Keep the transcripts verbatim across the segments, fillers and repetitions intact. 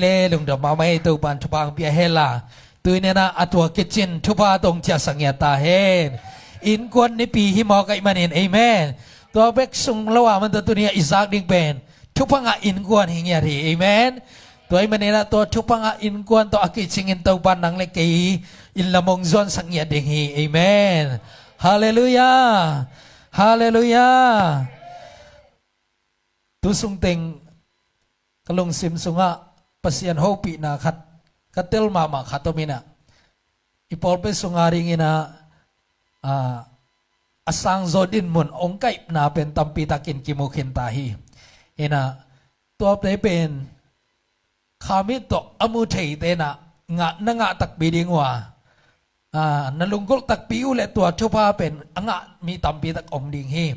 Le lungdam mahmah ei, Topan thupha hong pia hen la. Tuni-in ah a tua kicin thupha tawh hong ciahsak ngiat ta hen. Innkuan nipi hi mawk ahih manin, amen. Tua bek sung lo a man tawh tuni-a i zak ding pen thupha ngah innkuan hi ngiat hi, amen. Tua ahih manin ah tua thupha ngah innkuan tawh a kicingin Topan nang le kei inn lam hong zuansak ngiat ding hi, amen. Halleluiah. Halleluiah. Tu sungteng ka lungsim sungah Pasian hopihna khat ka tel mahmah khat om in ah, i pawlpi sungah dingin ah, a, a sangzaw dinmun hong kaihna pen tampi takin kimu khin ta hi. In ah, tuate pen khamit tawh a mu theite in ah ngah, na ngah takpi ding uh a, a, na lunggulh takpi uh leh tua thupha pen a ngah mi tampi tak om ding hi.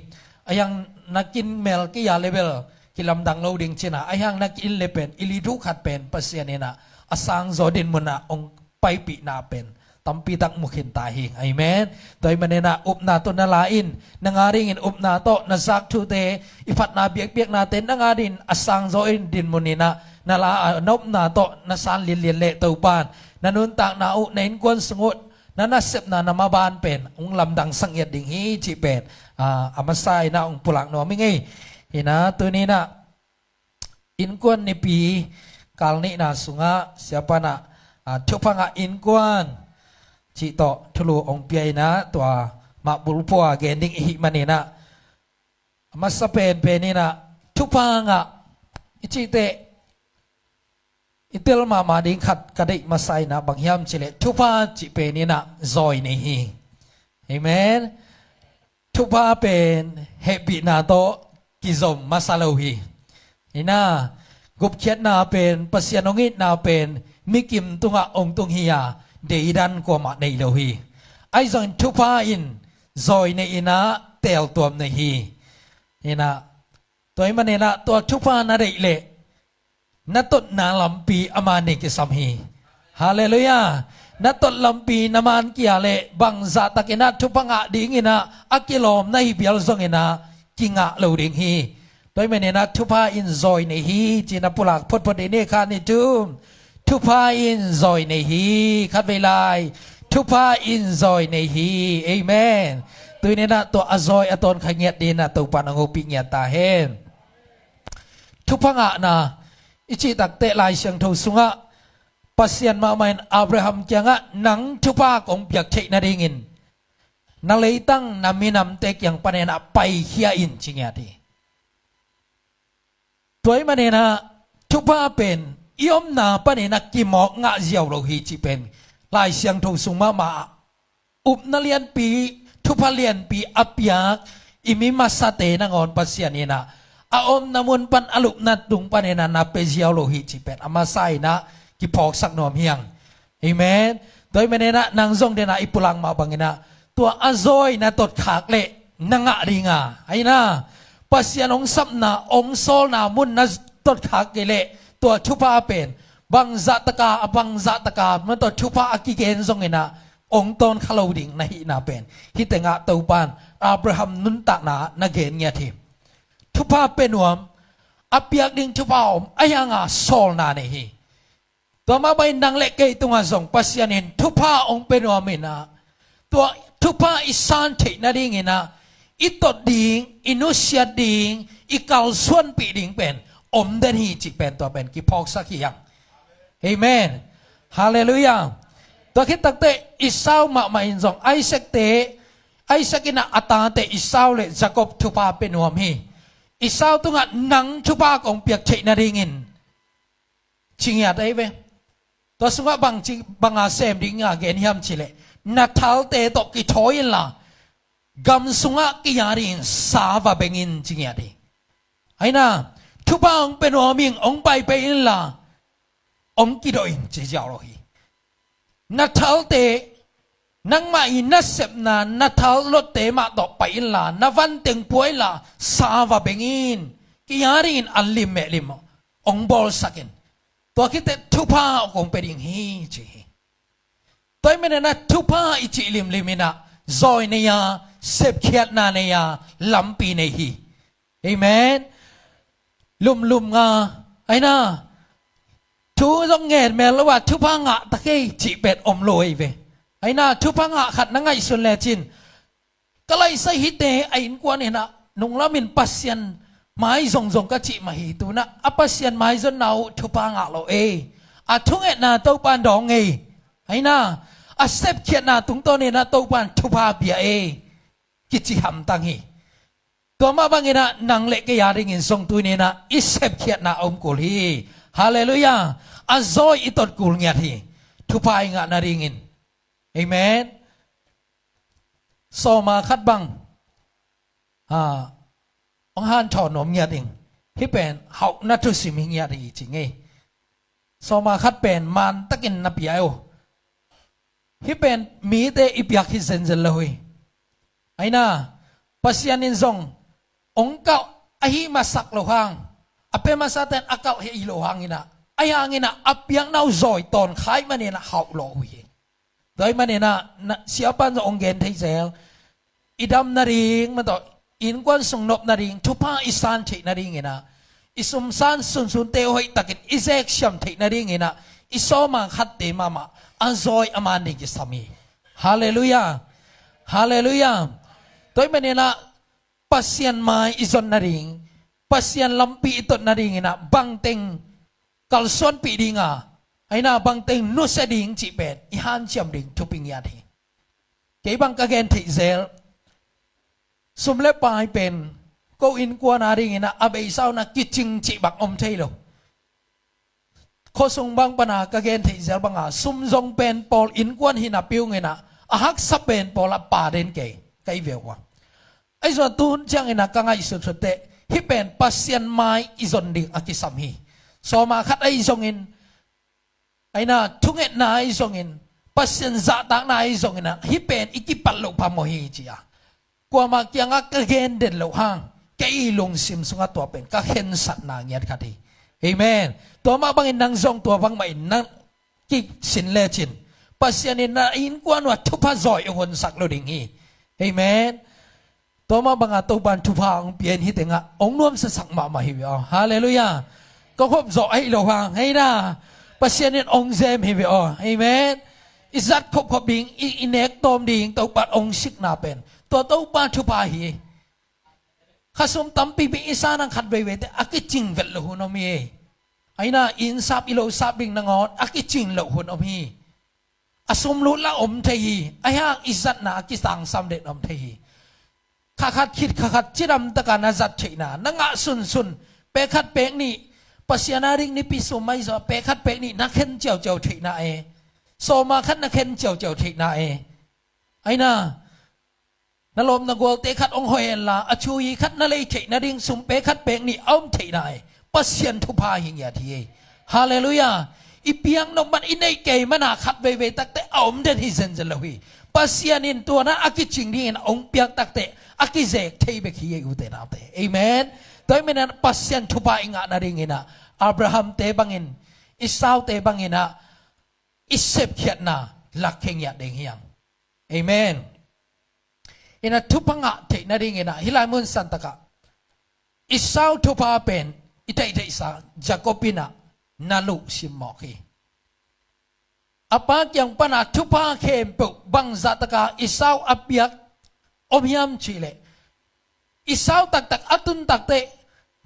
Ahi hang na kin mel kei a leh bel kilamdang lo ding ci-in ah, ahi hang na kin leh pen i lih thu khat pen Pasian in ah a sangzaw dinmun ah hong paipihna pen tampi tak mu khin ta hi. Amen. Tua ahih manin ah upna tawh na la in, nang a dingin upna tawh na zak thute, i phatna biakpiaknate nang a dingin a sangzaw in dinmun in ah na la a, na upna tawh na san lianlian leh Topan na nuntakna uh, na innkuan sung uh, na nasepna, na maban pen hong lamdangsak ngiat ding hi cih pen, a, a masa in ah hong pulak nuam ing ei. In ah tuni-in ah innkuan nipi kal nihna sungah siapa in ah, a, thupha ngah innkuan cih tawh thulu hong pia in ah, tua mah bulphuh a gen ding i hih manin ah, a masa penpen in ah thupha ngah i cih teh i tel mahmah ding khat ka deih masa in ah bang hiam cih leh thupha cih pen in ah zawi nei hi. Amen. Thupha pen hehpihna tawh kizom masa lo hi. In ah, gupkhiatna pen, Pasian hong itna pen mikim tungah hong tung hi a, deidan kuamah nei lo hi. Ahi zongin thupha in zawi nei in ah teeltuam nei hi. In ah, tua ahih manin ah tua thupha na deih leh na totna lampi a man ding kisam hi. Halleluiah. Na tot lampi na man kei a leh bangzah takin ah thupha ngah dingin ah a kilawm na hi phial zongin ah kingah lo ding hi. Tua ahih manin ah thupha in zawi nei hi ci-in ah pulak photphot ding ni. Khat, nih, thum. Thupha in zawi nei hi. Khatvei lai. Thupha in zawi nei hi. Amen. Tuni-in ah tua a zawi a tawn kha ngiat dingin ah Topan hong hopih ngiat ta hen. Thupha ngahna i cih takteh Lai Siangtho sungah Pasian mahmah in Abraham kiangah nang thupha kong piak theih nadingin na leitang na minamte kiang panin ah paikhia in ci ngiat hi. Tua ahih manin ah thupha pen i omna panin ah kimawk ngah ziau lo hi cih pen Lai Siangtho sung mahmah ah upna lianpi, thupha lianpi a piak i mi masate nangawn Pasian in ah a omna mun pan a lupna tung panin ah na pia ziau lo hi cih pen a masa in ah kiphawksak nuam hi hang. Amen. Tua ahih manin ah nang zong dingin ah i pulak mah bangin ah tua a zawi na totkhak leh na ngah ding a, ahi na, Pasian hong sapna, hong sawlna mun na totkhak kei leh tua thupha pen bangzah taka, a bangzah taka na tua thupha a kigen zongin ah hong tawn kha lo ding na hihna pen hih tengah Topan Abraham nuntakna ah na gen ngiat hi. Thupha pia nuam, a piak ding thupha om, ahi hang a sawlna nei hi. Tua mah bangin nang le kei tungah zong Pasian in thupha hong pia nuam in ah, tua thupha i san theih nadingin ah i tot ding, i nusiat ding, i kalsuanpih ding pen om den hi cih pen tua pen kiphawksak hi hang. Amen. Halleluiah. Tua khit takteh Esau mahmah in zong Isaac te, Isaac in ah a tate Esau le Jacob thupha pia nuam hi. Esau tungah nang thupha kong piak theih nadingin ci ngiat ahi ve. Tua sungah bang ci, bang a sem ding a gen hiam cih leh na thalte tawh kithawi inla gam sungah kei a dingin sa va beng in ci ngiat hi. Ahi na, thupha hong pia nuam ing, hong pai pei inla hong kidawh in ci ziau lo hi. Na thalte, nangmah i nasepna, na thal lotte mah tawh pai inla, na van teng pua inla sa va beng in, kei a dingin an lim meh lim hong bawlsak in. Tua khit teh thupha kong pia ding hi ci hi. Tua ahih manin ah thupha i cih limlim in ah zawi nei a, sepkhiatna nei a, lampi nei hi. Amen. Lumlum nga, ahi na, Thu zong ngen mel lo a, thupha ngah ta kei cih pen om lo ei ve. Aina, thupha ngah khat na ngaihsun lecin, ka laisai hite a innkuan inah nunglamin Pasian mai zongzong ka cih mah hi. Tunah a Pasian mai zonna uh thupha ngah lo ei. A thungetna Topan dawng ei. Aina, a sepkhiatna tungtawn inah Topan thupha pia ei, kici hamtang hi. Tua mah banginah nang le kei a dingin zong tuni inah i sepkhiatna a om kul hi. Halleluiah. A zawi i tot kul ngiat hi, thupha i ngah nadingin. Amen. Sawma khat bang, a, hong hanthawn nuam ngiat ing. Hih pen hauhna thusim hi ngiat hi ci ngei. Sawma khat pen mantakin na pia uh. Hih pen mite i piak hi zenzen lo hi. Aina, Pasian in zong hong kauh ahi masak lo hang, a pia masate'n a kauh hi lo hanginah, ahi hanginah a piakna uh zawi tawn kha ahih maninah hauh lo uh hi. Tua ahih maninah, na, siapa'n zong hong gen thei zel. I dam nading, mah tawh innkuan sung nop nading, thupha i san theih nadinginah, i sumsan sunsunte hoihtakin i zeksiam theih nadinginah, i sawma khatte mahmah a zawi a man ding kisam hi. Halleluiah. Halleluiah. Tua ahih maninah Pasian mai i zon nading, Pasian lampi i tot nadinginah bangteng kalsuanpih ding a, aina bangteng nusia ding cih pen i hanciam ding thupi ngiat hi. Kei bang ka gen theih zel, sum le pai pen ko innkuan a dinginah a beisa unah kicing cih bang om thei lo. Khuasung bang pana ka gen theih zel banga sum zong pen pawl innkuan hi napi unginah a haksa pen pawl a pa den kei ka hi ve uh a. Ahi zongin tuhun cianginah ka ngaihsutsut teh, hih pen Pasian mai i zon ding a kisam hi. Sawma khat ahi zongin, aina, thungetna ahi zongin, Pasian zahtakna ahi zonginah hih pen i kipat loh phamawh hi ci a. Kuamah kiangah ka gen den loh hang, kei i lungsim sungah tua pen ka khensatna ngiat khat hi. Amen. Tua mah bangin nang zong tua bangmah in nang kisin lecin, Pasian in na innkuan uh a thupha zawi hong honsak lo ding hi. Amen. Tua mah banga Topan thupha hong pia in hih tengah hong nuamsasak mahmah hi ve aw. Halleluiah. Ka khop zawh ahi lo hang, aina, Pasian in hong zem hi ve aw. Amen. I zat khopkhop ding, i, i nek tawm ding Topan hong sikna pen tua Topa thupha hi. Khasum tampi bing i sa nang khat veiveite a kicing vet loh hun om hi. Aina, i inn sap i lo sap ding nangawn a kicing loh hun om hi. A sum lut la om thei hi. Ahi hang i zatna a kitangsam den om thei hi. Kha khat khit kha khat cidam taka na zat theihna, na ngah sunsun, pek khat pek nih, Pasian a ding nipi sum mai zaw, pek khat pek nih na khen ciauciau theihna e. Sawma khat na khen ciauciau theihna e. Aina, na lawm na gualte khat hong hoih henla, a thuhi khat na lei theih nading sum pek khat pek nih a om theihna e. Pasian thupha hi ngiat hi. Halleluiah. I piak nop man, i neih kei mana khat veivei takte a om den hi zenzen lo hi. Pasian in tua na a kicing dingin a hong piak takte a kizek thei bek hi ei, ute naute. Amen. Tua ahih manin Pasian thupha i ngah nadinginah Abraham-te bangin, Esau-te banginah i sepkhiatna lakkhia ngiat ding hi hang. Amen. Inah thupha ngah theih nadinginah hih lai mun santakah Esau thupha pen i theihtheihsa Jacob inah na luh simmawk hi. A pa kiang pana thupha khempeuh bangzah taka Esau a piak om hiam cihleh, Esau taktak a tun takteh,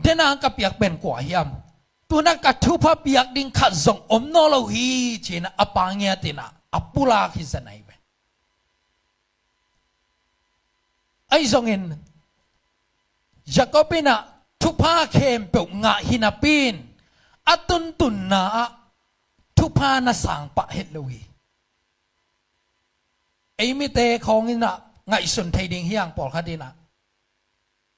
dena ka piak pen kua hiam? Tuna ka thupha piak ding khat zong om nawn lo hi, ci-in a pa ngiat inah a pulak hi zen ahi ve. Ahi zongin Jacob inah thupha khempeuh ngah hi napi-in a tuntunna ah thupha na sang pah het lo hi. Ei mite khawng inah ngaihsun thei ding hi hang, pawlkhat inah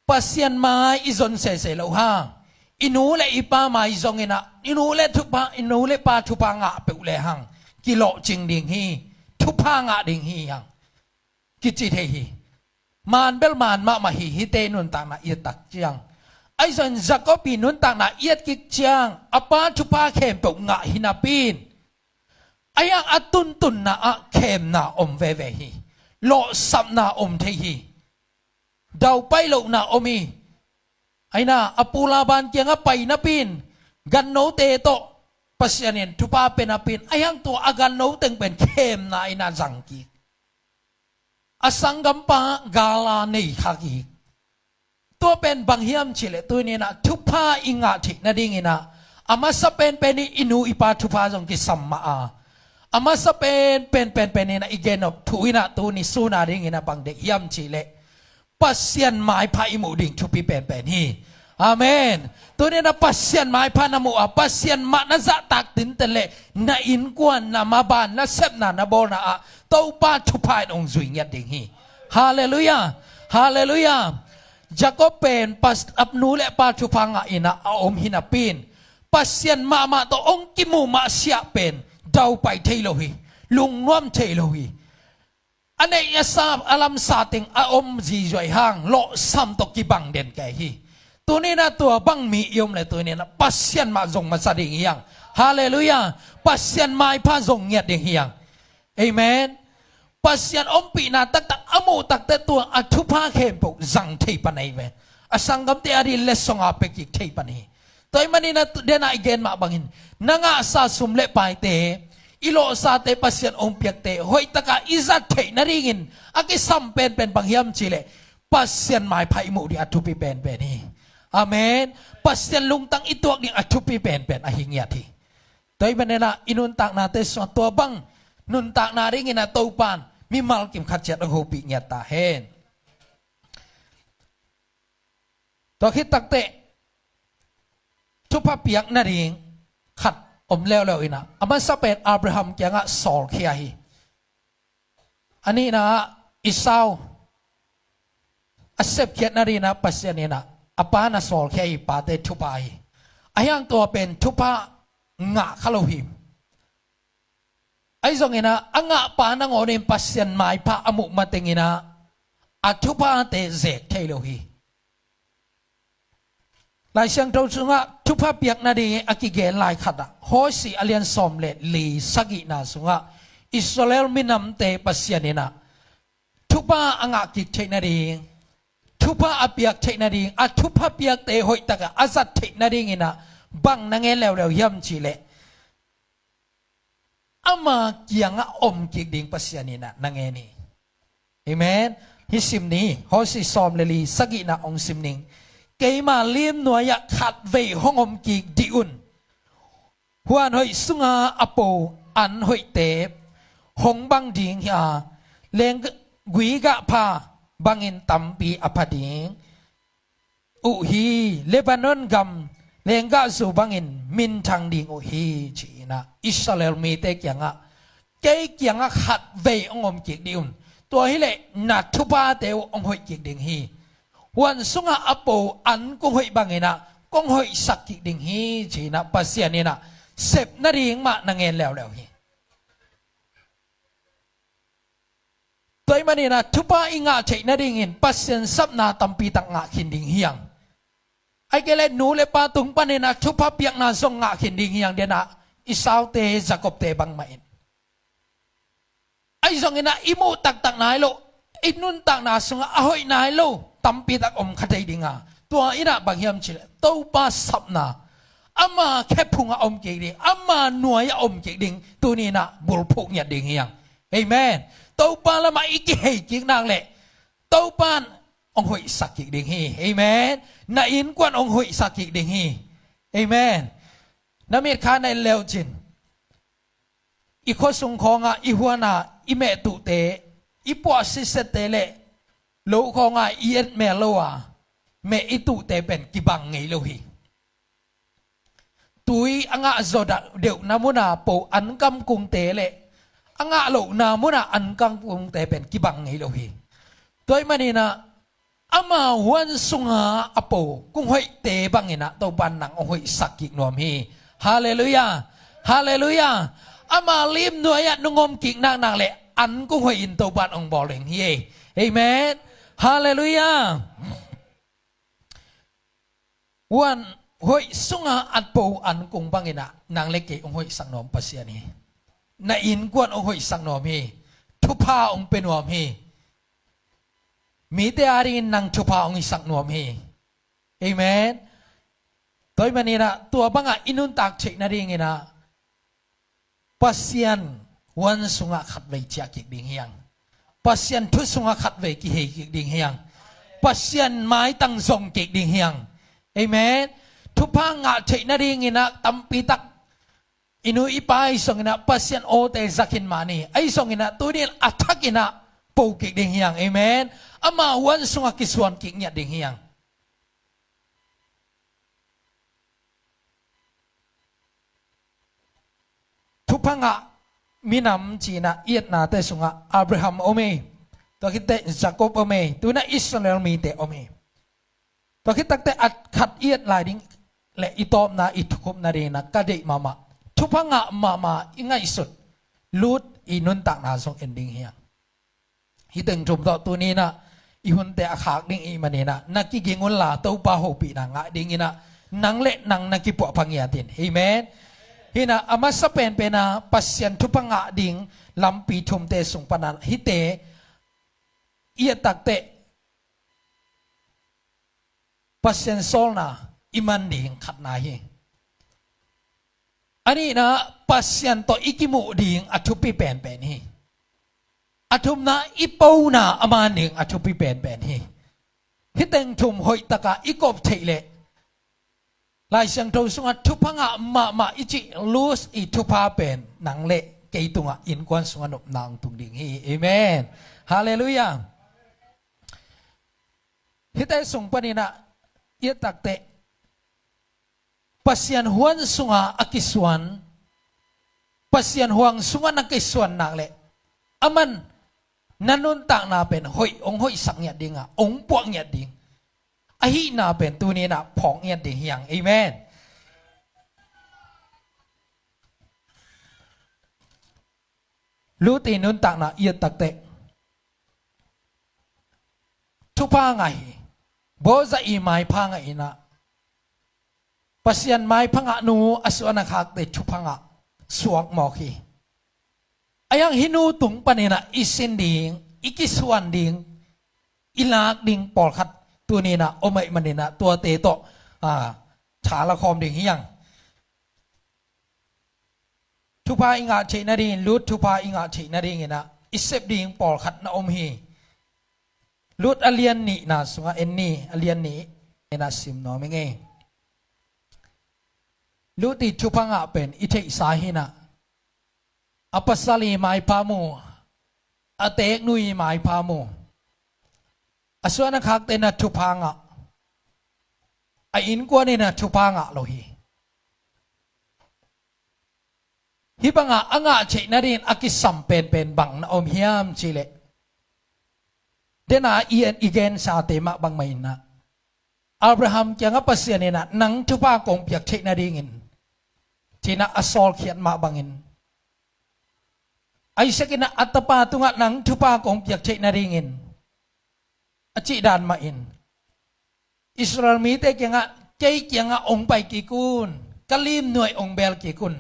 Pasian mai i zon sese loh hang, i nu le i pa mai zong inah, i nu le thupha, i nu le pa thupha ngah peuh lehang kilawhcing ding hi, thupha ngah ding hi hang, kici thei hi. Maan bel maan mahmah hi, hihte nuntakna i et tak ciang. Ahi zongin Jacob i nuntakna i et kik ciang, a pa thupha khempeuh ngah hi napi-in, ahi hang a tuntunna ah khemna om veve hi. Lawhsapna om thei hi. Daupai lohna om hi. Aina, a pu Laban kiangah pai napi-in, gannote tawh Pasian in thupha pia napi-in, a hiang tua a ganno teng pen khemna in a zang kik. A sanggampa gal a nei kha kik. Tua pen bang hiam cih leh tuni-in ah thupha i ngah theih nadingin ah, a masa penpen in i nu i pa thupha zong kisam mah a, a masa penpen penpen in ah i gen nop thu in ah tuni sun a dingin ah bang deih hiam cih leh Pasian maipha i muh ding thupi penpen hi. Amen. Tuni-in ah Pasian maipha na muh a, Pasian mah na zahtak tinten leh na innkuan, na maban, na sepna, na bawlna ah Topa thupha in hong zui ngiat ding hi. Halleluiah. Halleluiah. Jacob pen pas-, a nu le pa thupha ngah in ah a om hi napi-in, Pasian mahmah tawh hong kimu mah siah pen daupai thei lo hi, lungnuam thei lo hi. A neih a sa, a lamsa teng a om zizuai hang lawhsam tawh kibang den kei hi. Tuni-in ah tua bang mi i om leh tuni-in ah Pasian mah zong masa ding hi hang. Halleluiah. Pasian maipha zong ngiat ding hi hang. Amen. Pasian ompihna taktak a muh takteh tua a thupha khempeuh zang thei pan ahi ve. A sanggamte a ding letsong a pia kik thei pan hi. Tua ahih manin ah tu-, den a i gen mah bangin, na ngahsa sum le paite, i lawhsate Pasian hong piakte hoih takin i zat theih nadingin a kisam penpen bang hiam cih leh Pasian maipha i muh ding a thupi penpen hi. Amen. Pasian lungtang i tuak ding a thupi penpen ahi ngiat hi. Tua ahih manin ah i nuntaknate sungah tua bang nuntakna dingin ah Topa'n mimal kim khat ciat hong hopih ngiat ta hen. Tua khit takteh thupha piak nading khat om leuleu in ah, a masa pen Abraham kiangah sawlkhia hi. A nihna ah Esau a sepkhiat nadingin ah Pasian in ah a pa na sawlkhia hi, pate thupha hi. A hiang tua pen thupha ngah kha lo hi. Ahi zongin ah a ngahpa nangawn in Pasian maipha a muh matengin ah a thuphate zek thei lo hi. Lai Siangtho sungah thupha piak nading a kigen lai khat ah, Hosea a lian sawm le li, sagihna sungah Israel minamte Pasian in ah thupha a ngah kik theih nading, thupha a piak theih nading, a thupha piakte hoih takin a zat theih nadingin ah bang na ngen leuleu hiam cih leh ama kiangah om kik ding Pasian in ah na ngen hi. Amen. Hih sim ni, Hosea sawm le li, sagihna hong sim ning. Keima lim nuai-ah khatvei hong om kik dih un. Huan hoih sunga a po an hoihte hong bang ding hi a, leenggui gahpha bangin tampi a pha ding uh hi. Lebanon gam leenggahzu bangin minthang ding uh hi, ci-in ah Israel mite kiangah, kei kiangah khatvei hong om kik dih un. Tua hileh na thuphate uh hong hoih kik ding hi. Huan sungah a po an kong hoih bangin ah kong hoihsak kik ding hi, ci-in ah Pasian in ah sep nading mah na ngen leuleu hi. Tua ahih manin ah thupha i ngah theih nadingin Pasian sapna tampi tak ngah khin ding hi hang. Ahih kei leh nu le pa tung panin ah thupha piakna zong ngah khin ding hi hang, den ah Esaute, Jakobte bangmah in. Ahi zongin ah i muh taktak nai lo, i nuntakna sungah a hoih nai lo tampi tak om kha thei ding a, tua in ah bang hiam cih leh Topa sapna, ama khephung ah om kik ding, ama nuai ah om kik ding tuni in ah bulphuh ngiat ding hi hang. Amen. Topa lamah i kihei kik nak leh Topa'n hong hoihsak kik ding hi. Amen. Na innkuan hong hoihsak kik ding hi. Amen. Na mitkha na en le uh cin, i khuasung khawngah i huan a i meh tuhte, i puah sitsette le lo khawngah i et mel lo a meh i tuhte pen kibang ngei lo hi. Tui a ngah zaw deuhna mun a po an kamkungte le a ngah lohna mun a an kamkungte pen kibang ngei lo hi. Tua ahih manin ah ama huan sunga a po kung hoihte bangin ah Topa'n nang hong hoihsak kik nuam hi. Halleluiah. Halleluiah. Ama lim nuai ah nong om kik naknak le an kung hoih in Topa'n hong bawl ding hi. Amen. Halleluiah. Huan hoih sunga a po an kung bangin ah nang le kei hong hoihsak nuam Pasian hi. Na innkuan hong hoihsak nuam hi. Thupha hong pia nuam hi. Mite adingin nang thupha hong hisak nuam hi. Amen. Tua ahih manin ah tua bangah i nuntak theih nadingin ah Pasian huan sungah khatvei ciah kik ding hi hang. Pasian thu sungah khatvei kihei kik ding hi hang. Pasian maitang zong kik ding hi hang. Amen. Thupha ngah theih nadingin ah tampi tak i nu i pa ahi zongin ah Pasian awte za khin mah ni. Ahi zongin ah tuni in a thakin ah po kik ding hi hang. Amen. Ama huan sungah kisuan kik ngiat ding hi hang. Thupha ngah minam ci-in ah i etnate sungah Abraham om hi. Tua khit teh Jacob om hi. Tu-in ah Israel mite om hi. Tua khit tak teh a khat i et lai ding leh i tawpna, i thukhupna dingin ah ka deih mahmah, thupha ngah mahmah, i ngaihsut Lut i nuntakna zong en ding hi hang. Hih teng thum tawh tuni in ah i hunte a khak ding i hih manin ah na kiging unla Topa hopihna ngah dingin ah nang leh nang na kipuahpha ngiat in. Amen. Hi in ah a masa penpen ah Pasian thupha ngah ding lampi thumte sung pan ah hihte i et tak teh Pasian sawlna i man ding khatna hi. A nihna, Pasian tawh i kimuh ding a thupi penpen hi. A thumna, i pona a man ding a thupi penpen hi. Hih teng thum hoih takin i kop theih leh Lai Siangtho sungah thupha ngah mahmah i cih Lut i thupha pen nang leh kei tungah innkuan sungah nopna hong tung ding hi. Amen. Halleluiah. Hihte sung panin ah i et tak teh Pasian huan sungah a kisuan, Pasian huan sungah na kisuan nak leh aman na nuntakna pen hoih, hong hoihsak ngiat ding a, hong puah ngiat ding. Ahihna pen tuni in ah phawk ngiat ding hi hang. Amen. Lut i nuntakna i et tak teh thupha ngah hi. Boaz i maipha ngah in ah Pasian maipha ngahnu a suan a khakte thupha ngah suak mawk hi. Ahi hang hih nu tung panin ah i sin ding, i kisuan ding, i lak ding pawlkhat tuni in ah om ahih manin ah tuate tawh, ah, tha la khawm ding hi hang. Thupha i ngah theih nadingin, Lut thupha i ngah theih nadingin ah i sep ding pawlkhat na om hi. Lut a lian nihna sungah en ni, a lian nih in ah sim nuam ing ei. Lut i thupha ngah pen i theihsa hi in ah, a pasal i maipha mu, a teeknu i maipha mu, a suan a khakte in ah thupha ngah, a innkuan in ah thupha ngah lo hi. Hih bangah a ngah theih nadingin a kisam penpen bang na om hiam cih leh, den a i en, i gensate mah bangmah in ah Abraham kiangah Pasian in ah nang thupha kong piak theih nadingin ci-in ah a sawlkhiat mah bangin, Isaac in ah a tapa tungah nang thupha kong piak theih nadingin a cih dan mahin Israel mite kiangah, kei kiangah hong pai kik un, ka limnuai hong bel kik un,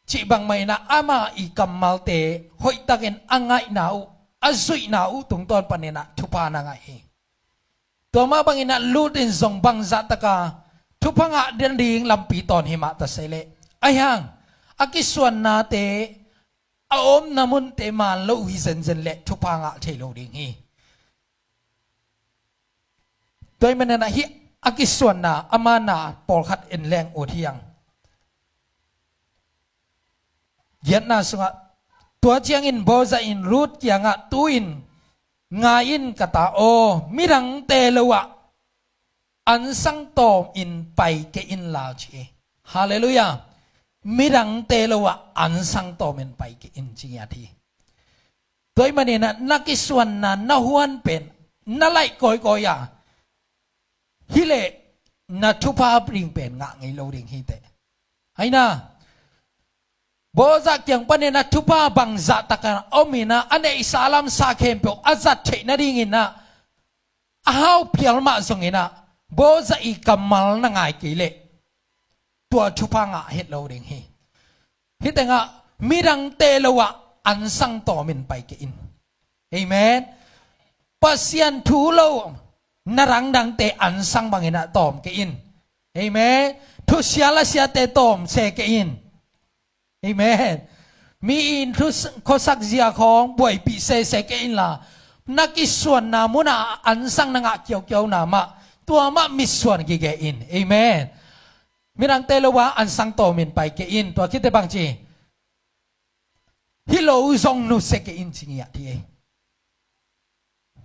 cih bangmah in ah ama i kammalte hoihtakin a ngaihna uh, a zuihna uh tungtawn panin ah thupha na ngah hi. Tua mah bangin ah Lut in zong bangzah takin thupha ngah nading lampi tawn hi mah ta se leh, ahi hang a kisuannate, a omna munte man lo uh hi zenzen leh thupha ngah thei lo ding hi. Tua ahih manin ah hih a kisuanna, a manna pawlkhat en leng ut hi hang. Giatna sungah, tua ciangin Boaz in Lut kiangah, tu-in ngai in ka ta aw, midangte lo ah ansang tawmin pai kei inla ci hi. Halleluiah. Midangte lo ah ansang tawmin pai kei in ci ngiat hi. Tua ahih manin ah na kisuanna, na huan pen na laih kawikawi a, hi leh na thupha ding pen ngah ngei lo ding hi teh. Ahi na, Boaz kiang panin ah thupha bangzah takin om in ah, a neihsa lamsa khempeuh a zat theih nadingin ah a hau phial mah zongin ah, Boaz i kammal na ngai kei leh tua thupha ngah het lo ding hi. Hih tengah midangte lo ah ansang tawmin pai kei in. Amen. Pasian thu lo, na dangdangte ansang bangin ah tawm kei in. Amen. Thusia lasiate tawm se kei in. Amen. Mi in thu s-, khuasak zia khawng buaipih sese kei inla, na kisuanna munah ansang na ngah kiaukiauna mah, tua mah mitsuan gige in. Amen. Midangte lo a ansang tawmin pai kei in, tua khit teh bangci, hih lo zong nusia kei in ci ngiat hi.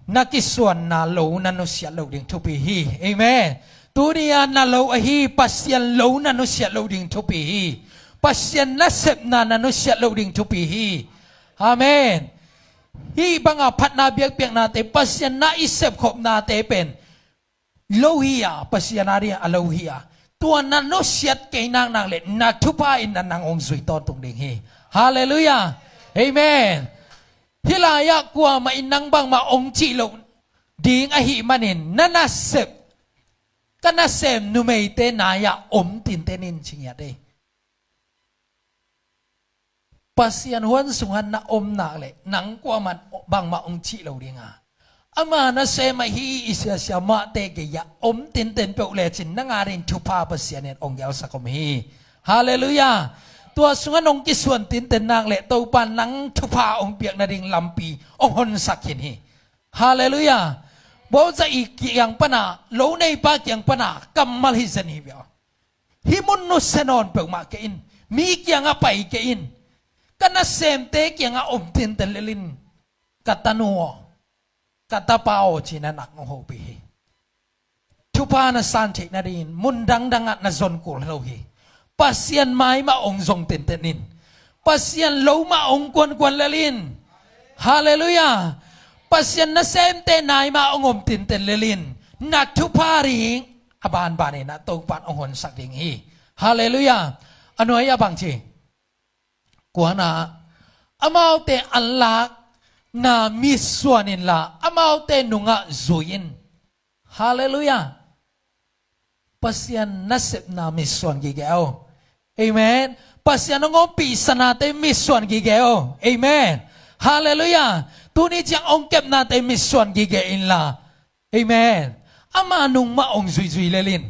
Na kisuanna lo na nusiat loh ding thupi hi. Amen. Tuni-a na lo ahi Pasian lo na nusiat loh ding thupi hi. Pasian nasepna na nusiat loh ding thupi hi. Amen. Hih banga phatna biakpiaknate, Pasian na i sepkhopnate pen lo hi a, Pasian a ding a lo hi a, tua na nusiat kei naknak le na thupha in na nang hong zui tawntung ding hi. Halleluiah. Amen. Hih lai-ah kuamah in nang bangmah hong cih loh ding ahih manin na nasep, ka nasem numeite nai-ah om tinten in ci ngiat ei. Pasian huan sungah na om nak leh nang kuamah bangmah hong cih lo ding a, ama nasem ahi i siasia mahte gei-ah om tinten peuh lecin nang a ding thupha Pasian in hong gelsak om hi. Halleluiah. Tua sungah nong kisuan tinten nak leh Topa nang thupha hong piak nading lampi hong honsak khin hi. Halleluiah. Bawlzah i kiang pana, lo neipa kiang pana kammal hi zen hi bia. Hih mun nusia nawn peuhmah kei in, mi kiangah pai kei in, ka nasemte kiangah om tinten lel in, ka tanu aw, ka tapa aw ci-in a nang hong hopih hi. Thupha na san theih nadingin mun dangdangah na zon kul lo hi. Pasian mai mah hong zong tinten in. Pasian lo mah hong kuankuan lel in. Halleluiah. Pasian nasemte nai mah hong om tinten lel in. Na thupha ding a banbanin a Topan hong honsak ding hi. Halleluiah. A nuai-ah bangci, kuana, amaute an lakna mitsuan inla amaute nungah zui in. Halleluiah. Pasian nasepna mitsuan gige o. Amen. Pasian hong ompih sanate mitsuan gige o. Amen. Halleluiah. Tuni ciang hong kepnate mitsuan gige inla. Amen. Ama nung mah hong zuizui lel in.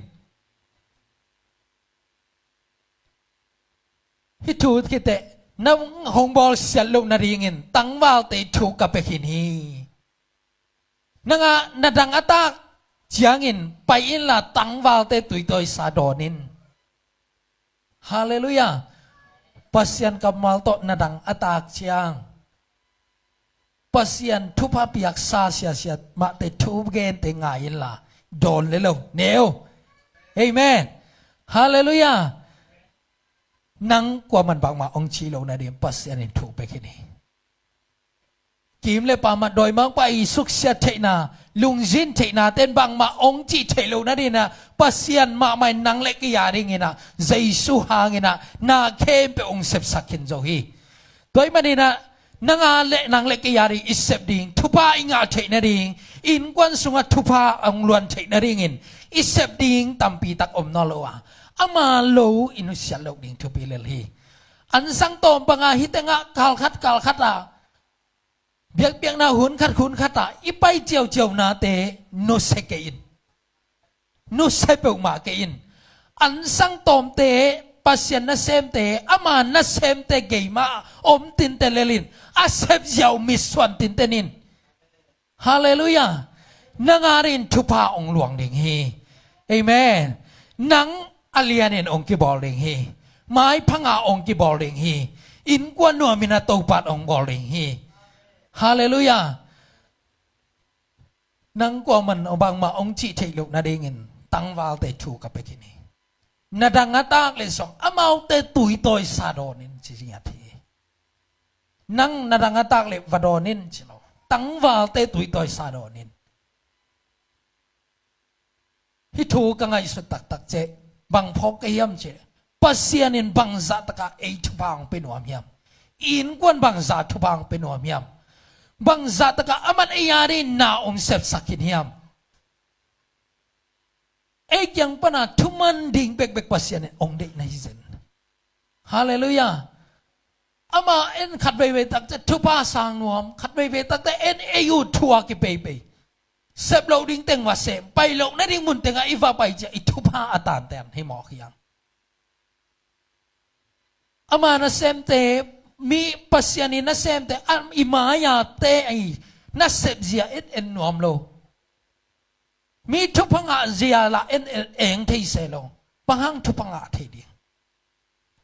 Hih thu khit teh nang hong bawlsiat loh nadingin tangvalte thu ka pia khin hi. Nang a na dang a tak ciangin pai inla tangvalte tuitawisa dawn in. Halleluiah. Pasian kammal tawh na dang a tak ciang Pasian thupha piaksa siasia mahte thu gente ngai inla dawn le lo ne o. Amen. Halleluiah. Nang kuaman bangmah hong cih loh nading Pasian in thu pia khin hi. Kim le pam ah dawimangpa i suksiat theihna, lungzin theihnate in bangmah hong cih theih loh nadingin ah Pasian mahmah in nang le kei a dingin ah Jesu hangin ah na khempeuh hong sepsak khin zo hi. Tua ahih manin ah nang a le nang le kei a ding i sep ding, thupha i ngah theih nading, innkuan sungah thupha a hong luan theih nadingin i sep ding tampi tak om nawn lo a, ama lo i nusiat loh ding thupi lel hi. Ansang tawm banga hih tengah kalkhat kalkhat ah, biakpiakna hun khat hun khat ah i pai ciauciaunate nusia kei in. Nusia peuhmah kei in. Ansang tawmte, Pasian nasemte, ama nasemte gei mah om tinten lel in, a sepzia uh mitsuan tinten in. Halleluiah. Nang a dingin thupha hong luang ding hi. Amen. Nang a lianin hong kibawl ding hi. Maiphanga hong kibawl ding hi. Innkuan nuamin a Topan hong bawl ding hi. Halleluiah. Nang kuaman bangmah hong cih theih loh nadingin tangvalte thu ka pia khin hi. Na dang a tak le zong amaute tuitawisa dawn in ci ngiat hi. Nang na dang a tak le va dawn in ci lo. Tangvalte tuitawisa dawn in. Hih thu ka ngaihsut taktak ciang bang phawk ka hiam cih leh, Pasian in bangzah takah ei thupha hong pia nuam hiam? Innkuan bangzah thupha hong pia nuam hiam? Bangzah takah aman ei a dingin na hong sepsak khin hiam? Ei kiang pana thuman ding bekbek Pasian in hong deih na hi zen. Halleluiah. Amah en khatveivei takte thupha sang nuam, khatveivei takte en ei uh thu a kipeipei. Sep loh ding teng va sem, pai loh nading mun tengah i va pai ciang i thupha a tantan hi mawk hiam? Ama nasemte mi Pasian in nasemte a i mai-a te a i nasep zia en en nuam lo. Mi thupha ngah zia lah en en eng thei se lo. Bang hang thupha ngah thei ding?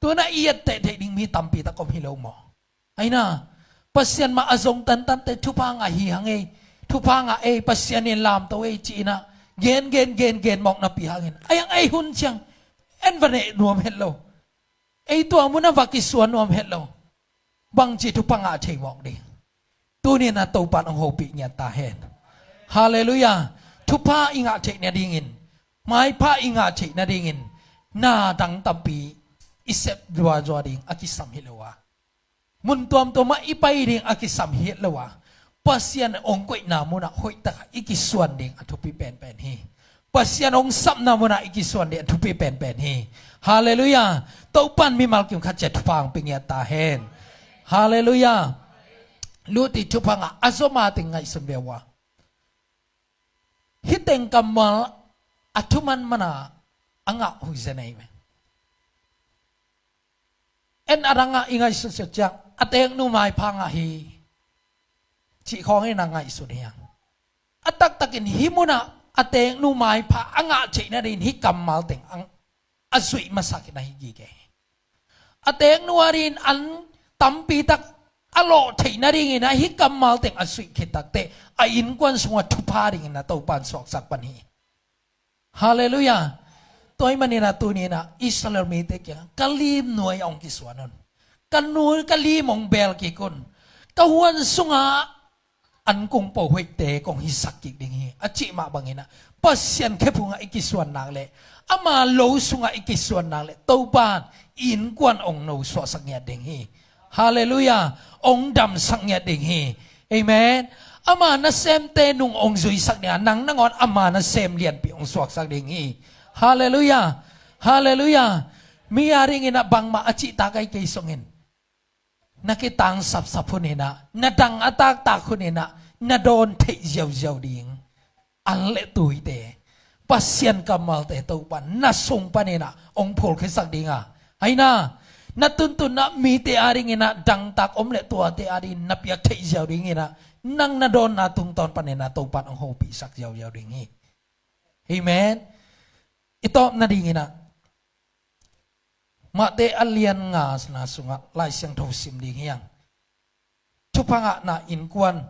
Tuna i etteh theih ding mi tampi tak om hi lo maw? Aina, Pasian mah a zong tantante thupha ngah hi hang ei, thupha ngah ei, Pasian in lamto ei ci-inah gen gen gen gen mawk napi hangin a iang ei hun ciang en va neh nuam het lo. Ei tua munah va kisuan nuam het lo. Bangci thupha ngah thei mawk ding? Tuninah Topan hong hopih ngiat ta hen. Halleluiah. Thupha i ngah theih nadingin, maipha i ngah theih nadingin na dang tampi i sep zuazua ding a kisam hi lo a, mun tuamtuamah i pai ding a kisam hi lo a, Pasian hong koihna munah hoihtakah i kisuan ding a thupi penpen hi. Pasian hong sapna munah i kisuan ding a thupi penpen hi. Halleluiah. Topan mimal kim khat ciat thupha hong pia ngiat ta hen. Halleluiah. Luti thupha ngah a zoma teng ngaihsun ve uh a, hih teng kammal a thuman mana a ngah huizia nei ve. En a dangah i ngaihsut siat ciang a teknu maipha ngah hi cih khawngin a ngaihsut hi hang. A taktakin hih munah a teknu maipha a ngah theih nadingin hih kammal teng a, a zuih masak in a hi gige hi. A teknu a dingin an tampi tak a lawh theih nadingin a hih kammal teng a zuih khit takteh a innkuan sungah thupha dingin a Topan suaksak pan hi. Halleluiah. Tua ahih maninah tuninah Israel mite kiangah ka lim nuai a hong kisuan un, ka nuai ka lim hong beel kik un, ka huan sungah an kungpo hoihte kong hisak kik ding hi a cih mah banginah Pasian khephungah i kisuan nak leh, ama lo sungah i kisuan nak leh Topan innkuan hong no suahsak ngiat ding hi. Halleluiah. Hong damsak ngiat ding hi. Amen. Ama nasemte nung hong zuisak ding a, nang nangawn ama nasem lianpi hong suaksak ding hi. Halleluiah. Halleluiah. Mi a dinginah bangmah a cihtak ahi kei sungin na kitangsapsap huninah, na dang a taktak huninah na dawn theih ziauziau ding an le tuite, Pasian kammalte Topan na sung paninah hong phulkhiasak dinga, aina, na tuntunna mite a dinginah dangtak om le tuate a dingin na piak theih ziau dinginah nang na dawnna tungtawn paninah Topan hong hopihsak ziauziau ding hi. Amen. I tawp nadinginah Matthai a lian ngana sungah Lai Siangtho sim ding hi hang. Thupha ngahna innkuan,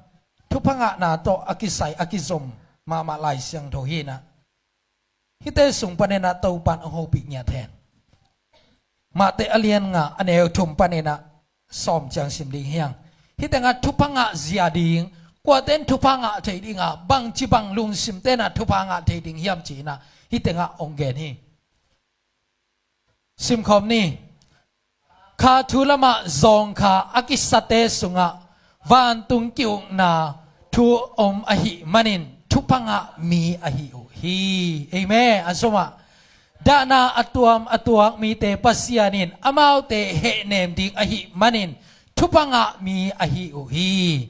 thupha ngahna tawh a kisai a kizom mahmah Lai Siangtho hinah, hihte sung paninah Topan hong hopih ngiat hen. Matthai a lian nga a neu thum paninah sawm ciang sim ding hi hang. Hih tengah thupha ngah zia ding, kuate in thupha ngah thei dinga, bangci bang lungsim tenah thupha ngah thei ding hiam cinah hih tengah hong gen hi. Simkhawm ni. Kha thu lamah zawngkha a kisate sungah vantung ki-ukna thu om ahih manin thupha ngah mi ahi uh hi. Amen. A sungah dahna a tuam a tuak mite Pasian in amaute hehnem ding ahih manin thupha ngah mi ahi uh hi.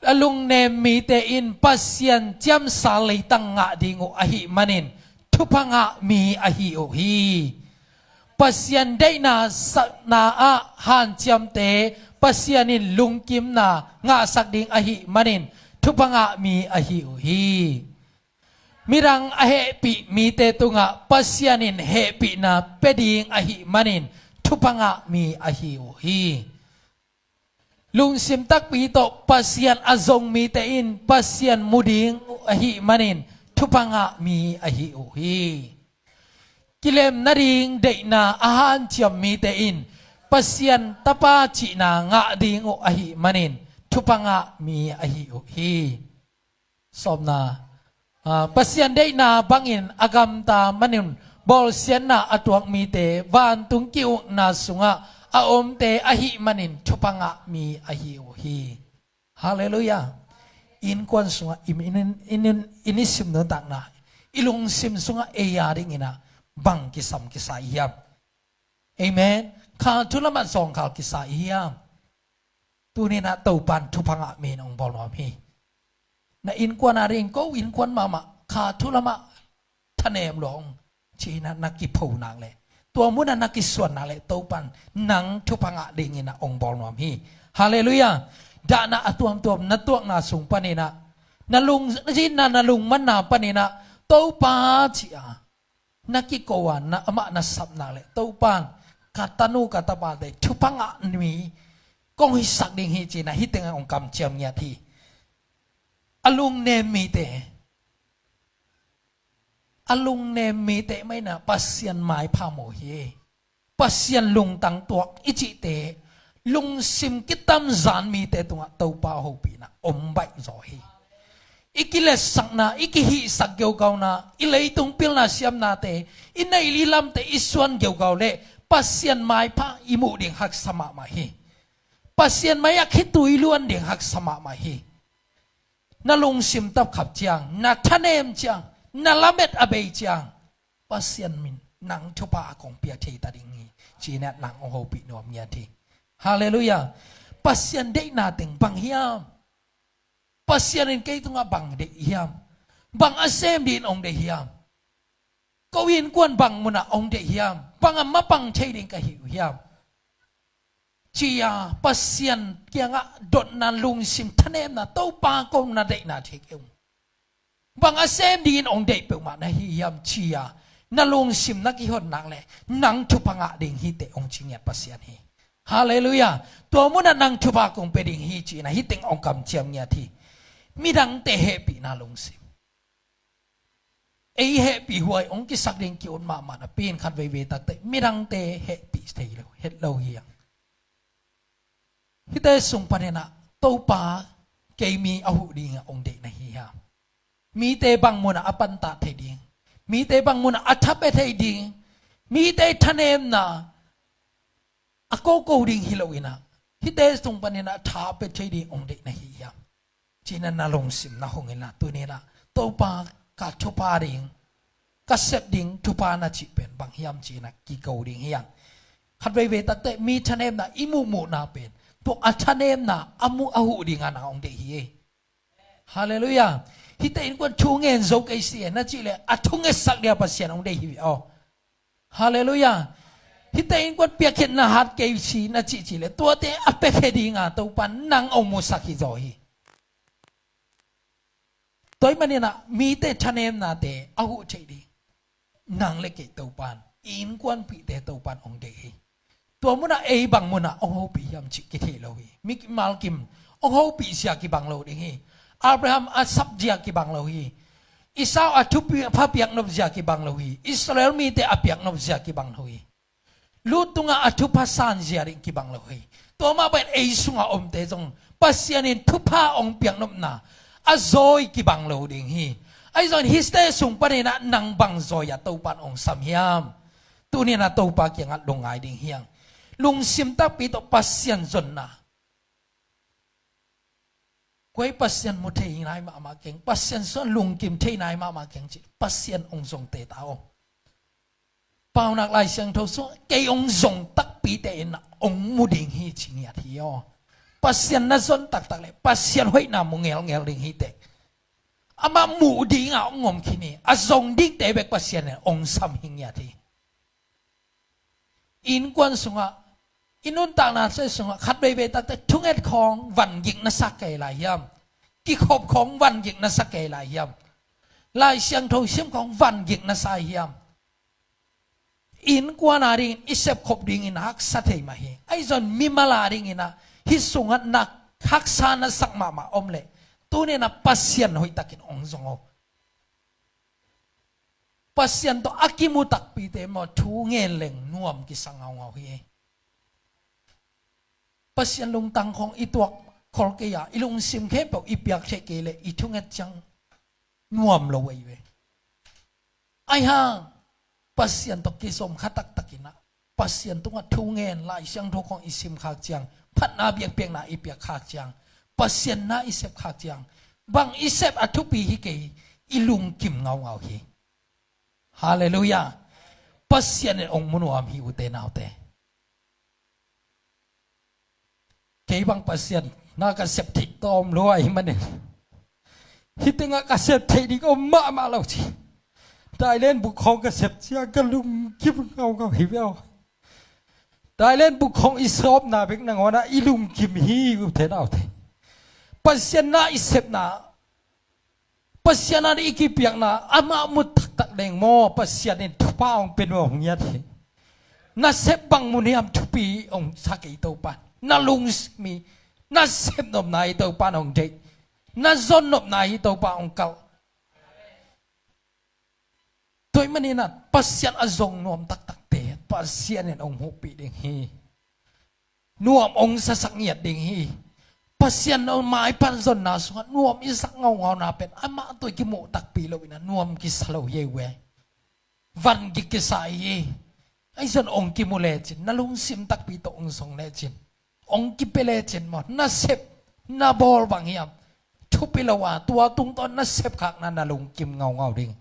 A lungnem mite in Pasian ciamsa leitang ngah ding uh ahih manin thupha ngah mi ahi uh hi. Pasian deihna sakna ah hanciamte Pasian in lungkimna ngahsak ding ahih manin thupha ngah mi ahi uh hi. Midang a hehpih mite tungah Pasian in hehpihna pia ding ahih manin thupha ngah mi ahi uh hi. Lungsim takpi tawh Pasian a zong mite in Pasian mu ding ahih manin thupha ngah mi ahi uh hi. Kilem nading deihna a hanciam mite in Pasian tapa cihna ngah ding uh ahih manin thupha ngah mi ahi uh hi. Sawmna, ah, Pasian deihna bangin a gamta manin bawlsiatna a tuak mite vantung ki-ukna sungah a omte ahih manin thupha ngah mi ahi uh hi. Halleluiah. Innkuan sungah i, i, i, i, i nisim nuntakna, i lungsim sungah ei a dinginah bang kisam kisa i hiam? Amen. Kha thu lamah zawngkhal kisa i hiam? Tuninah Topan thupha ngah mi in hong bawl nuam hi. Na innkuan a ding, ko innkuan mahmah kha thu lamah thanem lawng cinah na kipho nak leh Tua munah na kisuan nak leh Topan nang thupha ngah dingin ah hong bawl nuam hi. Halleluiah. Dahna a tuamtuam na tuakna sung panin ah, na lung, na zinna, na lungmanna panin ah Topa ci-a na kiko a, na amah na sap nak leh Topan ka tanu ka tapate thupha ngah mi kong hisak ding hi ci-in ah hih tengah hong kamciam ngiat hi. A lungnem mite, a lungnem mite mah in ah Pasian maipha mu hi. Pasian lungtang tuak i cihte, lungsim kitamzan mite tungah Topa hopihna om baih zaw hi. I kiletsakna, i kihihsak geugauna, i leitung pilna siamnate, i neih i lamte i suan geugau leh Pasian maipha i muh ding haksa mahmah hi. Pasian mai-ah khitui luan ding haksa mahmah hi. Na lungsim tapkhap ciang, na thanem ciang, na lamet a bei ciang, Pasian min nang thupha a kong pia thei ta ding hi ci-in ah nang hong hopih nuam ngiat hi. Halleluiah. Pasian deihna teng bang hiam? Pasian in kei tungah bang deih hiam? Bang a sem dingin hong deih hiam? Ko innkuan bang munah hong deih hiam? Bang a mapang thei ding ka hi uh hiam? Ci-a Pasian kiangah dotna, lungsim thanemna, Topa, ko na deihna thei kei ung. Bang a sem dingin hong deih peuhmah na hi hiam ci-a na lungsim na kihon nak leh nang thupha ngah ding hi teh hong ci ngiat Pasian hi. Halleluiah. Tua munah nang thupha kong pia ding hi ci-in ah hih teng hong kamciam ngiat hi. Midangte hehpihna lungsim. Ei hehpih huai hong kisak ding ki-ut mahmah napi-in khat veivei takteh midangte hehpih thei lo, het lo hi hang. Hihte sung panin ah Topa kei mi a huh dingah hong deih na hi hiam? Mite bang munah a pantah thei ding, mite bang munah a thapia thei ding, mite thanemna a koko ding hi loin ah hihte sung panin ah thapia thei ding hong deih na hi hiam? Ci-in ah na lungsim na hong in ah tuni-in ah Topa ka thupha ding, ka sep ding thupha na cih pen bang hiam ci-in ah kiko ding hi hang. Khat veivei takteh mi thanemna i muhmuhna pen tua a thanemna a muh a huh dingah na hong deih hi. Halleluiah. Hihte innkuan thu ngen zo kei si e na cih leh a thungetsak dia Pasian hong deih hi ve aw. Halleluiah. Hihte innkuan piakkhiatna hat kei si na cihcih leh tuate a piakhia dinga Topa nang hong musak hi zaw hi. Tua ahih manin ah mite thanemnate a huh theih ding nang le kei Topan, i innkuanpihte Topan hong deih hi. Tua munah ei bang munah hong hopih hiam cih kithei lo hi. Mimal kim hong hopih zia kibang lo ding hi. Abraham a sap zia kibang lo hi. Esau a thupha piaknop zia kibang lo hi. Israel mite a piaknop zia kibang lo hi. Lut tungah a thupha san zia ding kibang lo hi. Tua mah bangin ei sungah omte zong Pasian in thupha hong piaknopna a zawi kibang lo ding hi. Ahi zongin hihte sung panin ah nang bang zawi-ah Topan hong sam hiam? Tuni-in ah Topa kiangah lungngai ding hi hang. Lungsim takpi tawh Pasian zonna. Kua hi Pasian mu thei nai mahmah keng, Pasian sungah lungkim thei nai mahmah keng cih Pasian hong zongte ta aw. Paunak Lai Siangtho sungah kei hong zong takpite in hong mu ding hi ci ngiat hi aw. Pasian na zon taktak leh Pasian hoihna mu ngelngel ding hi teh. Amah muh dingah hong om khin hi. A zong dingte bek Pasian in hong sam hi ngiat hi. Innkuan sungah, i nuntakna sungah khat veivei takte thunget khawng vangik na sa kei lai hiam? Kikhop khawng vangik na sa kei lai hiam? Lai Siangtho sim khawng vangik na sa hiam? Innkuan a dingin i sepkhop dingin haksa thei mah hi. Ahi zongin mimal a dingin ah hih sungah na haksa na sak mahmah om leh tuni-in ah Pasian hoihtakin hong zong aw. Pasian tawh a kimu takpite maw thu ngen leng nuam kisa ngaungau hi. Pasian lungtang khawng i tuak khol kei a, i lungsim khempeuh i piak theih kei leh i thunget ciang nuam lo ahi ve. Ahi hang Pasian tawh kizom kha taktakin ah Pasian tungah thu ngen, Lai Siangtho khawng i sim khak ciang, phatna biakpiakna i piak khak ciang, Pasian na i sep khak ciang, bang i sep a thupi hi kei, i lungkim ngaungau hi. Halleluiah. Pasian in hong mu nuam hi ute naute. Kei bang Pasian na ka sep theih tawm lua ahih manin hih tengah ka sep theih ding om mahmah lo ci. Thailand buk khawng ka sep ciang ka lungkim ngaungau hi viau. Thailand buk khawng i sawpna bek nangawnah i lungkim hi, u te nau te. Pasian na i sepna, Pasian na i kipiakna, amah mu taktak deng maw, Pasian in thupha hong pia nuam hong ngiat hi. Na sep bang mu hiam, thupi hong sa kei Topa. Na lungsim hi, na sep nopna hi Topa hong deih. Na zon nopna hi Topa hong kalh. Tua ahih maninah Pasian a zong nuam taktakte Pasian in hong hopih ding hi. Nuam hong sasak ngiat ding hi. Pasian hong maipan zonna sungah nuam i sak ngaungauna pen amah tawh i kimuh takpi loinah nuam kisa lo hi ei ve. Van gik kisa hi. Ahi zong hong kimu lecin, na lungsim takpi tawh hong zong lecin, hong kipia lecin maw, na sep na bawl bang hiam, thupi lo a, tua tungtawn na sepkhakna na lungkim ngaungau ding.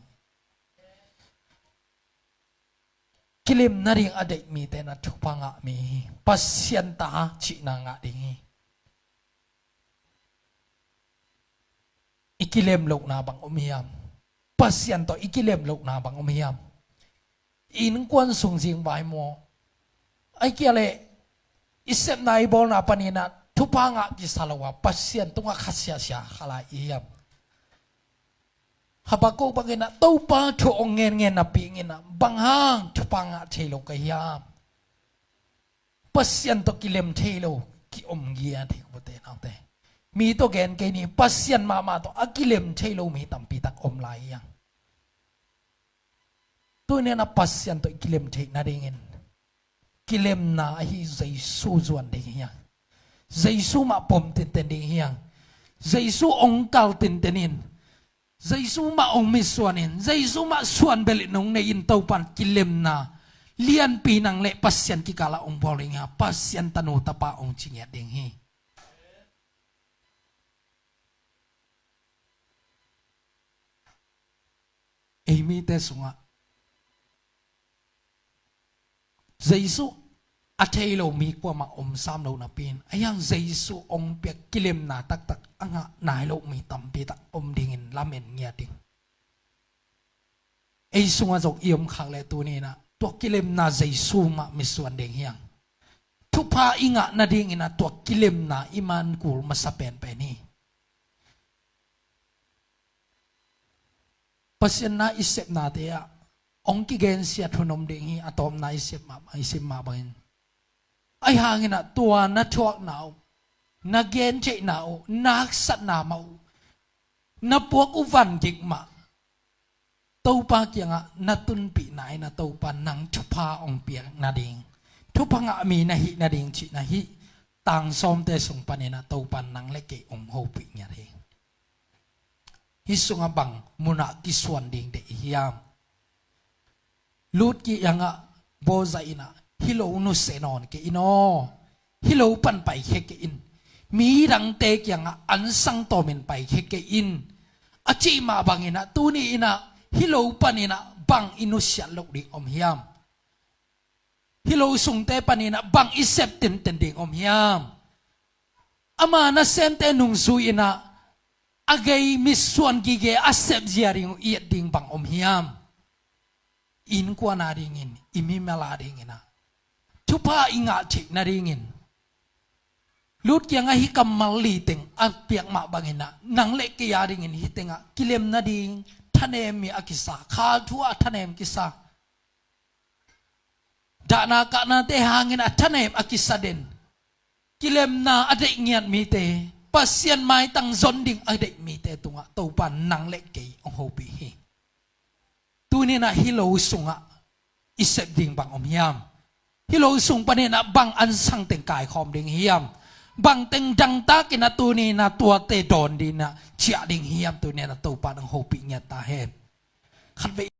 Kilim nading a deih mite na thupha ngah mi hi. Pasian ta cihna ngah ding hi. I kilem lohna bang om hiam? Pasian tawh i kilem lohna bang om hiam? I innkuan sung zing vai maw, ahih kei leh i sepna i bawlna paninah thupha ngah kisa lo a, Pasian tungah kha siasia kha lai i hiam? Habakuk banginah Topa thu hong ngenngen napi inginah bang hang thupha ngah thei lo ka hiam? Pasian tawh kilem thei lo ki-om ngiat hi, u te nau te. Mi tawh gen kei ni, Pasian mahmah tawh a kilem thei lo mi tampi tak om lai hi hang. Tuninah Pasian tawh i kilem theih nadingin kilemna ahi Jesu zuan ding hi hang. Jesu mah pom tinten ding hi hang. Jesu hong kal tinten in, Jesu mah hong mitsuan in, Jesu mah suan bel in hong nei in Topan kilemna lianpi nang le Pasian kikalah hong bawl ding hi a, Pasian tanu tapa hong ci ngiat ding hi. Ei mite sungah Jesu a thei lo mi kuamah om sam lo napi in, a hiang Jesu hong piak kilemna taktak a ngah nai lo mi tampi tak om dingin lamen ngiat ding. Ei sungah zong i om khak le tuninah tua kilemna Jesu mah mitsuan ding hi hang. Thupha i ngah nadinginah tua kilemna i man kul masa penpen hi. Pasian na i sepnate ah hong kigensiat hun om ding hi. A tawpna i sep mah, i sim mah bangin, ahi hanginah tua na thuakna uh, na gentheihna uh, na haksatna mah uh, na puak uh van gik mah Topa kiangah na tunpihna inah Topa nang thupha hong piak nading, thupha ngah mi na hih nading cihna hih tangsawmte sung paninah Topa nang le kei hong hopih ngiat hi. Hih sungah bang munah kisuan ding deih hiam? Lut kiangah Boaz inah, hih lo nusia nawn kei in aw, hih lo pan paikhia kei in, midangte kiangah ansang tawmin paikhia kei in, a cih mah banginah tuni inah hih lo paninah bang i nusiat loh ding om hiam? Hih lo sungte paninah bang i sep tinten ding om hiam? Ama nasemte nungzui inah a gei mitsuan gige a sep zia ding uh i et ding bang om hiam? I innkuan a dingin, i mimal a dinginah thupha i ngah theih nadingin Lut kiangah hih kammal li teng a piak mah banginah nang le kei a dingin hih tengah kilem nading thanem mi a kisa, khalthu a thanem kisa, dahna kahnate hangin a thanem a kisa den, kilemna a deih ngiat mite, Pasian maitang zon ding a deih mite tungah Topa nang le kei hong hopih hi. Tuninah hih lo sungah i sep ding bang om hiam? Hih lo sung paninah bang ansang teng kaikhawm ding hiam? Bang teng dangtakinah tuninah tuate dawn dinah ciah ding hiam? Tuninah Topa nang hopih ngiat ta hen. Khatvei